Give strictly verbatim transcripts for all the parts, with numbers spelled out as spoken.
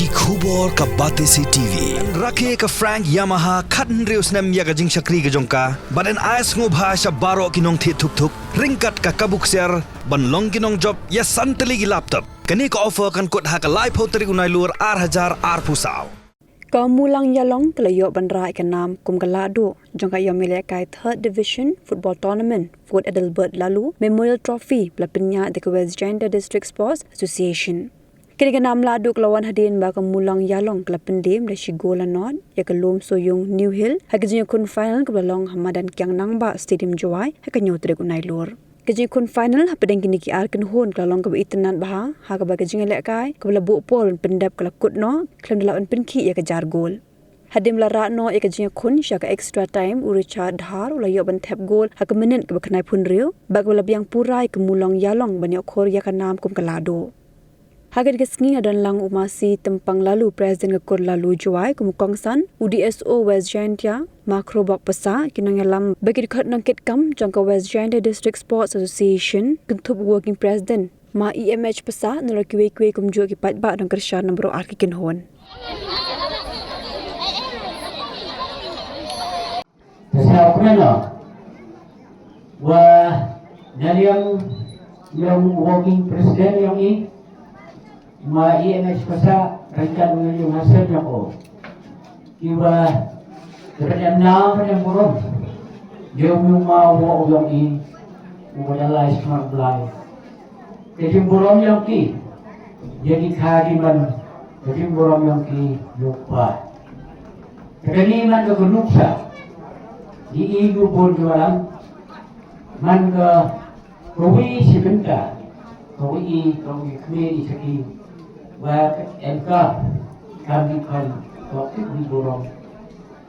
Ki khubor ka Batesi T V. Rakhe ka Frank Yamaha khathynriew snem ïa ka jingshakri ka jong ka. Bad yn ai sngewbha sha baroh ki nongthied thuk thuk ryngkat ka kabu ksiar ban long ki nongjop ïa san tylli ki laptop. Kane ka offer kan kut ha ka laiphew tarik u Nailur ar hajar arphew saw. Ka Mulang Ïalong ka la ïoh ban rah ïa ka nam kum ka lahduh jong ka ïoh mih lehkai Third Division Football Tournament Fort Adelbert Laloo Memorial Trophy ba la pynïaid da ka West Jaiñtia District Sports Association. Kane ka nam lahduh ka la wan hadien ba ka Mulang Ïalong ka la pyndem da shi gol la nod ïa ka Lum Soyung New Hill ha ka jingïakhun final kaba la long ha madan Kiang Nangbah Stadium Jowai ha ka hynñiew tarik u Nailur. Ka jingïakhun final hapdeng kine ki ar kynhun ka la long kaba itynnad bha ha kaba ka jingïalehkai kaba la buh por ban pyndep ka la kut noh khlem da lah ban pynkhih ïa ka jar gol. Hadien ba la rah noh ïa ka jingïakhun sha ka extra time, u Richard Dhar u la ïoh ban thep gol ha ka minit kaba khyndai phew hynriew bad kaba la biang pura ïa ka Mulang Ïalong ban ïoh khur ïa ka nam kum ka lahduh. Ha kane ka sngi la don lang u Masi Tympang Laloo, President ka Kur Laloo Jowai, kum u kongsan, u D S O West Jaiñtia, Ma Khrobok Passah, ki nongïalam bad ki dkhot nongkitkam jong ka West Jaiñtia District Sports Association, kynthup u Working President Ma E M H Passah, nalor kiwei kiwei kumjuh ki paidbah dang kyrshan na baroh ar ki kynhun. Te sa u kren o. Wa na liang yong u Working President yong i, Ma E M H Passah, ryngkat u Ïalong Hassan yong o. Ki wa te pynïam na pynïam burom. Ïa u ma u wa u yong i, u wa da lai smat Blai. Ka jingburom yong ki ïa ki kha ki man, ka jingburom yong ki ïa u kpa. Te kane man ka ka nuksa ïa i ïa u bun jong alam. Man ka ka wi shi bynta, ka wi i, ka wi khmih i sha ki. Wa ka em ka kam ki khan ka ki jingburom.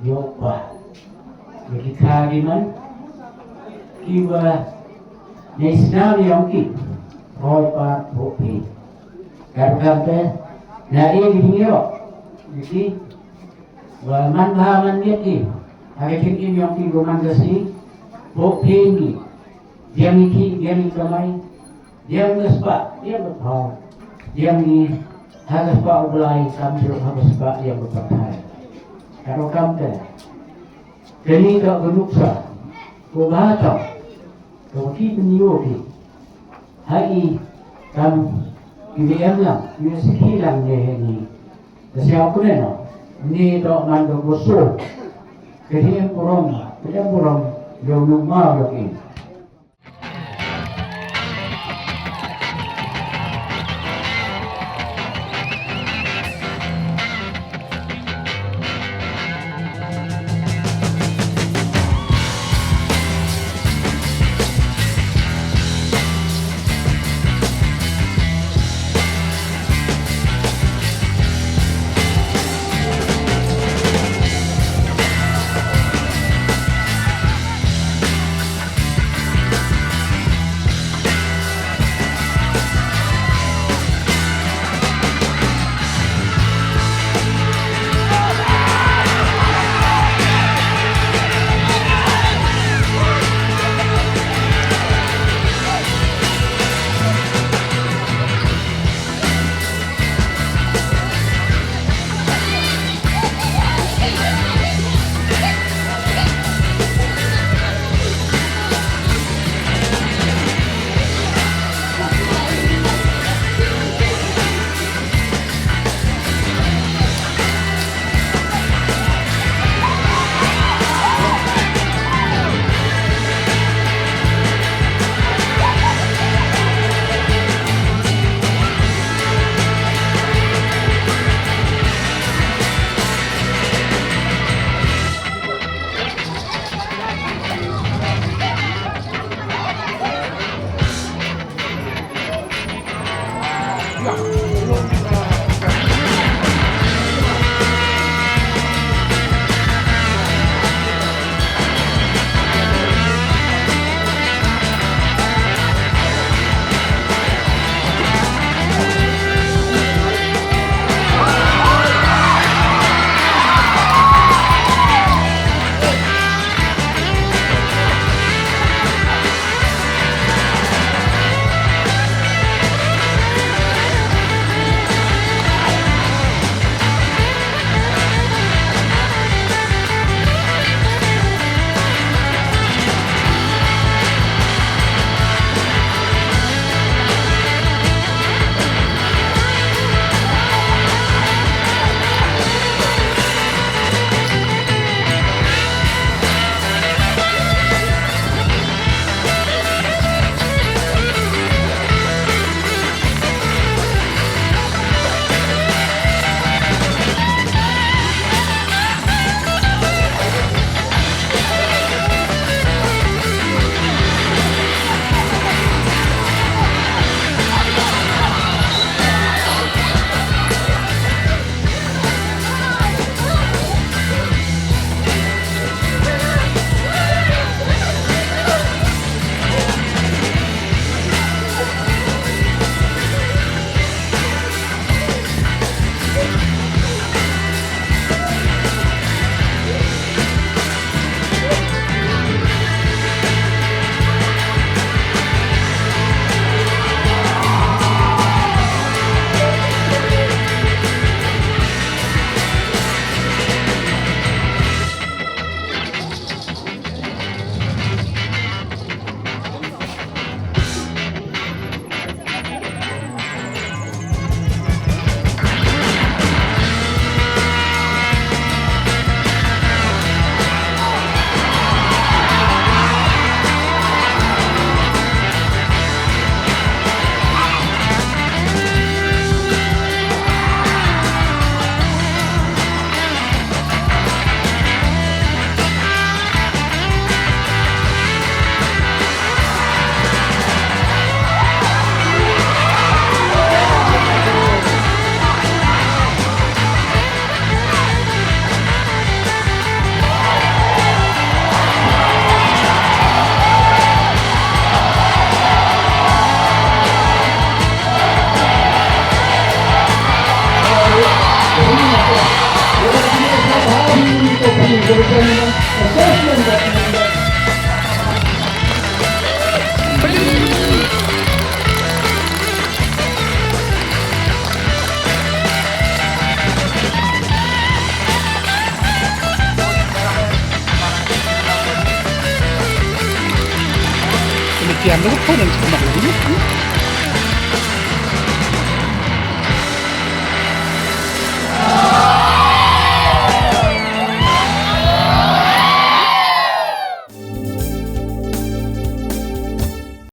Ïa u kpa. Ïa ki kha ki man ki wa ne snam yong ki. Hoi pa pho phi. Ka ruh kam te na e ki jingïoh ïa ki wa man bha man miat ki. Ha ka jingim yong ki ruh man ka sngi pho phi ki. Biang i ki, biang i kamai. Biang ka spah, biang ka phaw. Biang i ha ka spah U Blai, kam shuh ha ka spah ïa ka pathai. Ka ruh kam te. Kane ka ka nuksa ko ba tau. Ka ki pynïoh ki ha i kam ki bi em lang, ki bi siki lang ne he ni. Ka sia u kren o. Ni to man ka ko so. Ka diem burom, ka diem burom. Yo nu ma yo ki.